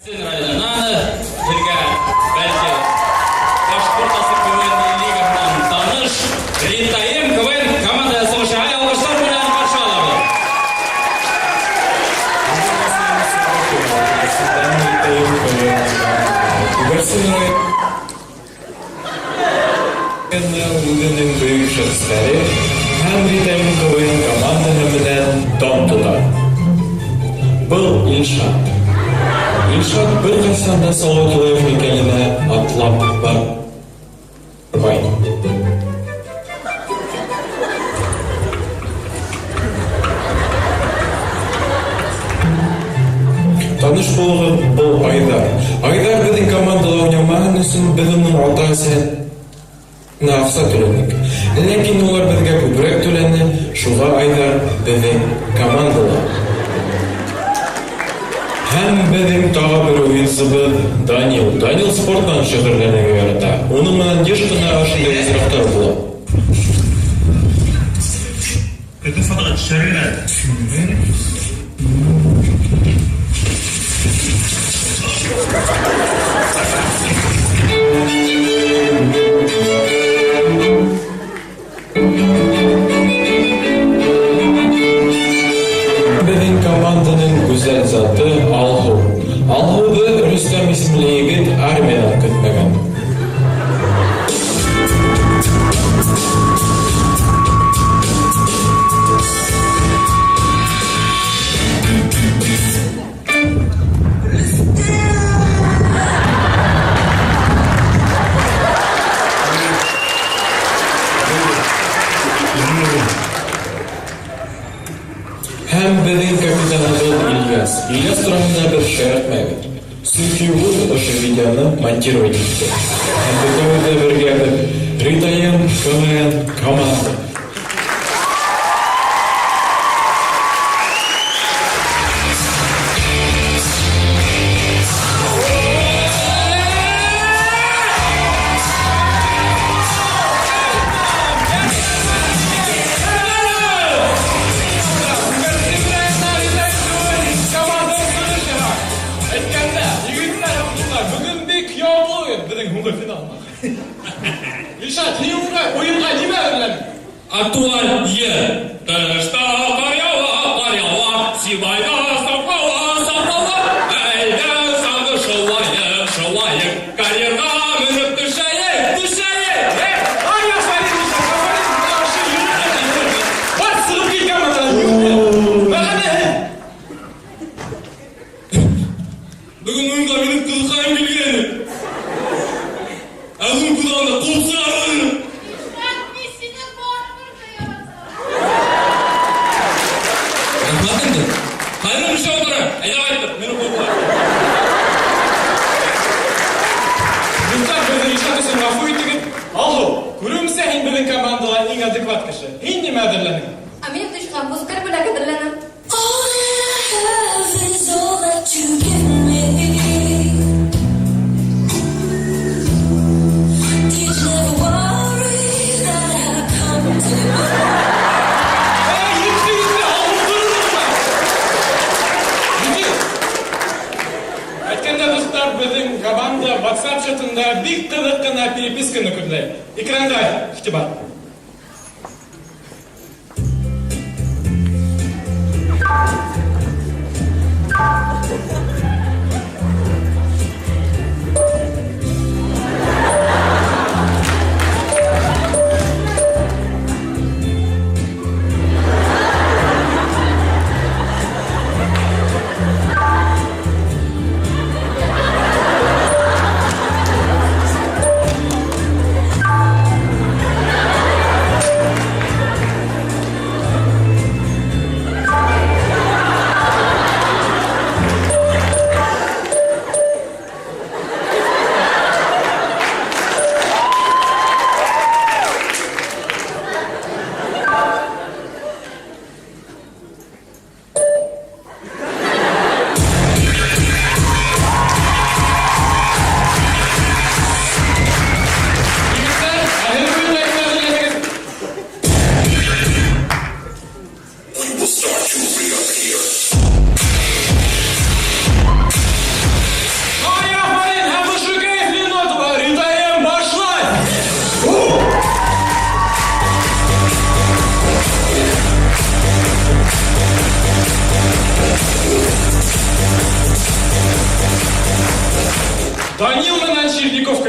Районынан һеҙгә бәлки Башҡорт КВН лигаһынан таныш Ритаим КВН командасы сығышы алҡыштар менән ҡаршы алабыҙ. Күгәрсен районы үҙенең бөйөк шәхестәре һәм Ритаим КВН командаһы менән дан тота. Был Илшат. Илшат бер ҡасан да Салауат Юлаев һәйкәленә атлап бармай. Таныш булығыҙ, был Айҙар. Айҙар беҙҙең командала уйнамаһын өсөн беҙ уның ата-әсәһенә аҡса түләнек. Ләкин улар беҙгә күберәк түләне, шуға Айҙар беҙҙең командала. Һәм беҙҙең тағы бер уйынсыбыҙ Данил. Данил спорт менән шөғөлләнергә ярата. Уның менән йыш ҡына ошондай осраҡтар була. Беҙҙең фотоға төшөрөлә. Беҙҙең команданың гүзәл заты Алһыу. Алһыуҙы Рөстәм исемле егет армиянан көтмәгән. Һәм беҙҙең капитаныбыҙ Ильяс. Ильяс тураһында беҙ шаяртмайбыҙ. Сөнки ул ошо видеоны монтировать итте. Һәм бөтәбеҙ ҙә бергә беҙ Ритаим КВН команда. Әйткәндә, егеттәр һәм ҡыҙҙар, бөгөн бик яуаплы уйын беҙҙең һуңғы финал. Илшат, һин уйынға нимә әҙерләнең? Актуаль йыр. Тышта ҡар яуа, ҡар яуа, Сибайҙа сафлала, сафлала, Әйҙә саңғы шыуайыҡ, шыуайыҡ, карьерға менеп төшәйек, төшәйек. Ай, афарин, Илшат, афарин, ошо йөрөп. Бар, сығып кит команданан. Мәғәнә. Бөгөн уйынға минең ҡыҙыҡайым килгәйне. Ә уның күҙ алдында ҡыуып сығарҙым. Илшат, мин һине барыбер ҙә яратам. Рәхмәт инде. Ҡайҙа эшләп ултыра? Әйҙә ҡайттыҡ, мине ҡыуҙылар. Дуҫтар, беҙҙе Илшат өсөн ғәфү итегеҙ. Алһыу, күреүемсә, һин беҙҙең командала иң адекват кеше. Һин нимә әҙерләнең? Ә мин төшкә музыка бүләк әҙерләнем. All that I have is all that you give me. Did you ever worry that I come to Эй, етте, етте, Алһыу, тороғоҙ. Етте. Әйткәндә, дуҫтар, беҙҙең команда WhatsApp чатында бик ҡыҙыҡ ҡына переписканы күрҙе. Экранға иғтибар.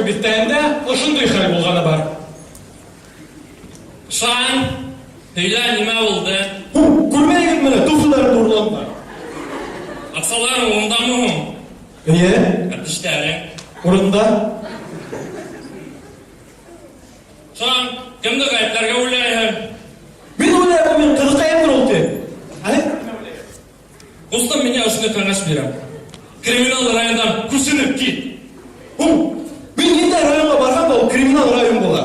биҫтәһендә ошондай хәл булғаны бар. Шан, һөйлә, нимә булды? Күрмәйһегеҙме әллә, туфлиларымды урланылар. Аҡсаларың урынындамы һуң? Эйе. Ә тештәрең? Урынында. Шан, кемде ғәйепләргә уйлайһың? Мин уйлайым, мин ҡыҙыҡайымдыр ул ти. Әле? Ҡустым, мин ошондай кәңәш бирәм. Криминал райондан күсенеп кит. Һуң, мин ниндәй районға барһам да, ул криминал район була.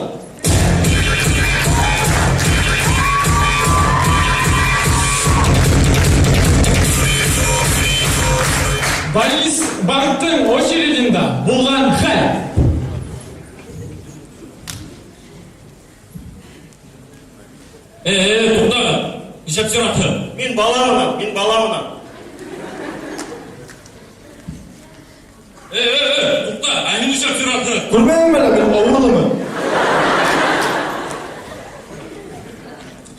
Балис банктың очередында булған хәл. Э, э, туҡтағыҙ. Нишләп сиратһың? Мин бала менән, мин бала менән. Э, э, э, туҡта. Ә һин нишләп сиратһың? Күрмәйһеңме әллә, мин ауырлымы?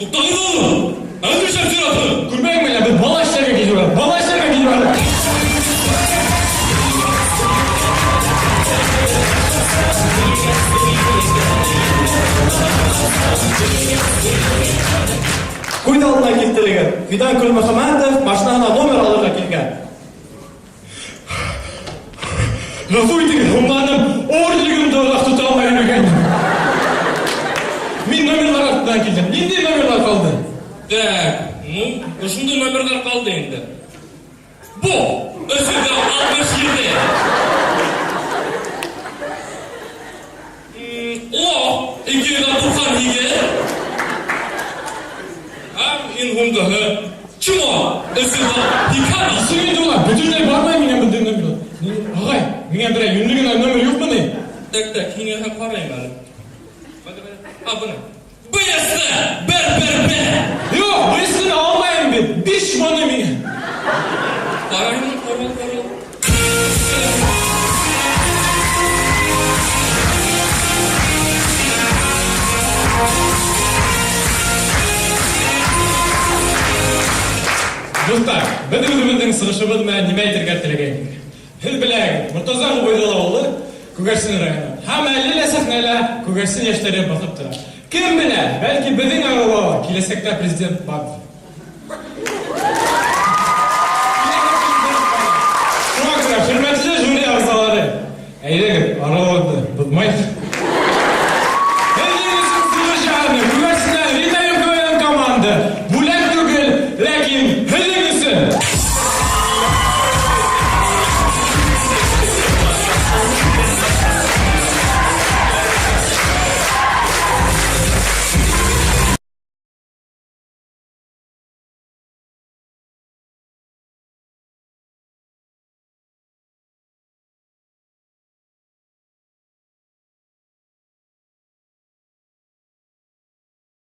Туҡтағыҙ улым. Ә һин нишләп сиратһың? Күрмәйһеңме әллә, беҙ бала эшләргә килеп, бала эшләргә килеп. Күҙ алдына килтерегеҙ. Фидан Көлмөхәмәтов машинаһына номер алырға килгән. Ғәфү итегеҙ, һуңланым, орлигымды оҙаҡ тота алмай йөрөгән. Мин номерлар артынан килдем. Ниндәй номерлар ҡалды? Так, ну, ошондай номерҙар ҡалды инде. Бу, 367. О, 298. Һәм иң һуңғыһы, Чмо, 392. Нисек инде улар? Бөтөнләй бармай миңә бындай номерлар. Ағай, миңә берәй йүнле генә номер юҡмы ни? Так, так, һиңә ҡарайым әле. А, бына. БС, бер, бер, бер. Юҡ, БС-ны алмайым бит. Биш моны миңә. Ҡарайым, ҡарал, ҡарал. Дуҫтар, беҙ үҙебеҙҙең сығышыбыҙ менән нимә әйтергә теләгәйнек? Һеҙ беләһегеҙ, Мортаза Ғөбәйҙулла улы Күгәрсен районы. Һәм әле лә сәхнәлә Күгәрсен йәштәре баҫып тора. Кем белә, бәлки беҙҙең арала киләсәктә президент бар. Шуға күрә, хөрмәтле жюри ағзалары, әйҙәгеҙ, араларҙы боҙмайыҡ.